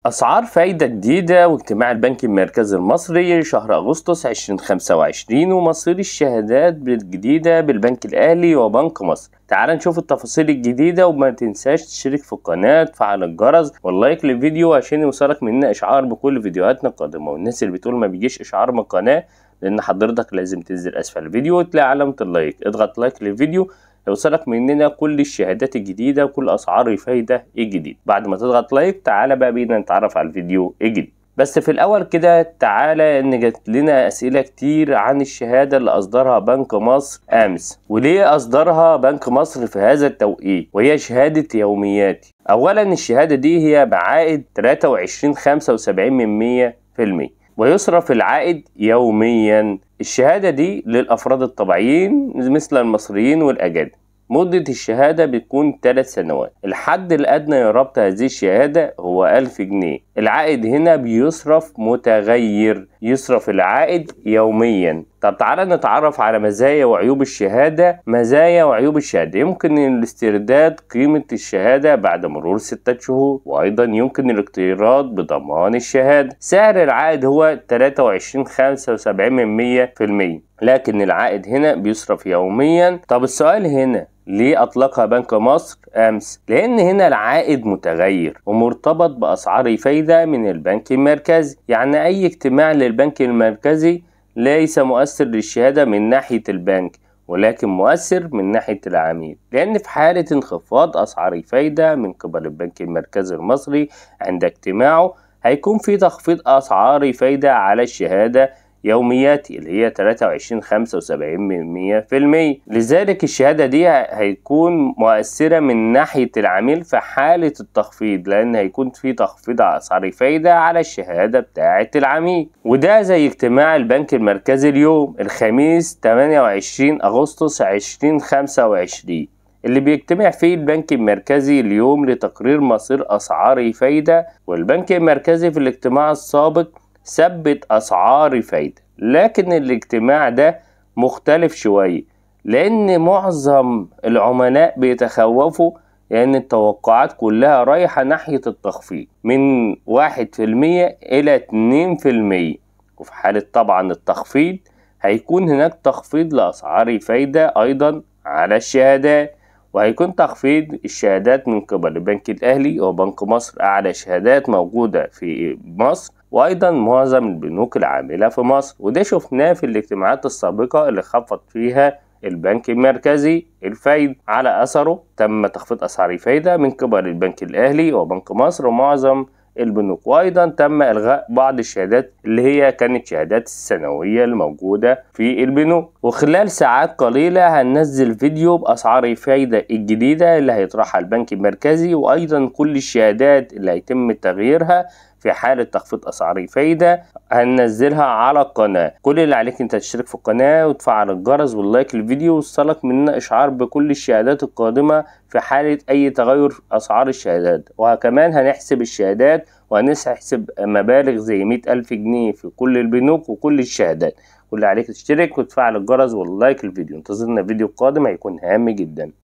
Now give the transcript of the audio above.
أسعار فايدة جديدة واجتماع البنك المركزي المصري شهر أغسطس 2025 ومصير الشهادات الجديدة بالبنك الأهلي وبنك مصر. تعال نشوف التفاصيل الجديدة، وما تنساش تشترك في القناة، تفعل الجرس واللايك للفيديو عشان يوصلك مننا إشعار بكل فيديوهاتنا القادمة. والناس اللي بتقول ما بيجيش إشعار من القناة، لأن حضرتك لازم تنزل أسفل الفيديو وتلاقي علامة اللايك، اضغط لايك للفيديو يوصلك مننا كل الشهادات الجديدة وكل أسعار الفايدة الجديدة. بعد ما تضغط لايك تعالى بقى بينا نتعرف على الفيديو الجديد. بس في الأول كده تعالى إن جات لنا أسئلة كتير عن الشهادة اللي أصدرها بنك مصر أمس، وليه أصدرها بنك مصر في هذا التوقيت، وهي شهادة يومياتي. أولا الشهادة دي هي بعائد 23.75% ويصرف العائد يوميا. الشهادة دي للأفراد الطبيعيين مثل المصريين والأجانب. مدة الشهادة بتكون 3 سنوات. الحد الأدنى لربط هذه الشهادة هو 1000 جنيه. العائد هنا بيصرف متغير، يصرف العائد يوميا. طب تعالى نتعرف على مزايا وعيوب الشهادة. مزايا وعيوب الشهادة: يمكن الاسترداد قيمة الشهادة بعد مرور 6 شهور، وأيضا يمكن الاقتراض بضمان الشهادة. سعر العائد هو 23.75%، لكن العائد هنا بيصرف يوميا. طب السؤال هنا ليه أطلقها بنك مصر أمس؟ لأن هنا العائد متغير ومرتبط بأسعار فايدة من البنك المركزي، يعني أي اجتماع للبنك المركزي ليس مؤثر للشهادة من ناحية البنك، ولكن مؤثر من ناحية العميل، لأن في حالة انخفاض أسعار الفايدة من قبل البنك المركزي المصري عند اجتماعه هيكون في تخفيض أسعار الفايدة على الشهادة يومياتي اللي هي 23.75%. لذلك الشهادة دي هيكون مؤثرة من ناحية العميل في حالة التخفيض، لأن هيكون في تخفيض على أسعار الفايدة على الشهادة بتاعة العميل. وده زي اجتماع البنك المركزي اليوم الخميس 28 أغسطس 2025 اللي بيجتمع فيه البنك المركزي اليوم لتقرير مصير أسعار الفايدة. والبنك المركزي في الاجتماع السابق ثبت أسعار الفايدة، لكن الاجتماع ده مختلف شوية، لأن معظم العملاء بيتخوفوا لأن التوقعات كلها رايحة ناحية التخفيض من 1% إلى 2%. وفي حالة طبعا التخفيض هيكون هناك تخفيض لأسعار الفايدة أيضا على الشهادات، وهيكون تخفيض الشهادات من قبل البنك الأهلي وبنك مصر، أعلى شهادات موجودة في مصر، وأيضا معظم البنوك العاملة في مصر. وده شفناه في الاجتماعات السابقة اللي خفض فيها البنك المركزي الفايدة، على أثره تم تخفيض أسعار الفايدة من قبل البنك الأهلي وبنك مصر ومعظم البنوك. وأيضا تم إلغاء بعض الشهادات اللي هي كانت شهادات السنوية الموجودة في البنوك. وخلال ساعات قليلة هننزل فيديو بأسعار الفايدة الجديدة اللي هيطرحها البنك المركزي، وأيضا كل الشهادات اللي هيتم تغييرها في حالة تخفيض أسعار الفايدة هننزلها على القناة. كل اللي عليك انت تشترك في القناة وتفعل الجرس واللايك للفيديو، ويوصلك مننا إشعار بكل الشهادات القادمة في حالة أي تغير في أسعار الشهادات. وكمان هنحسب الشهادات وهنحسب مبالغ زي 100,000 جنيه في كل البنوك وكل الشهادات. كل اللي عليك تشترك وتفعل الجرس واللايك للفيديو. انتظرنا فيديو قادم هيكون هام جدا.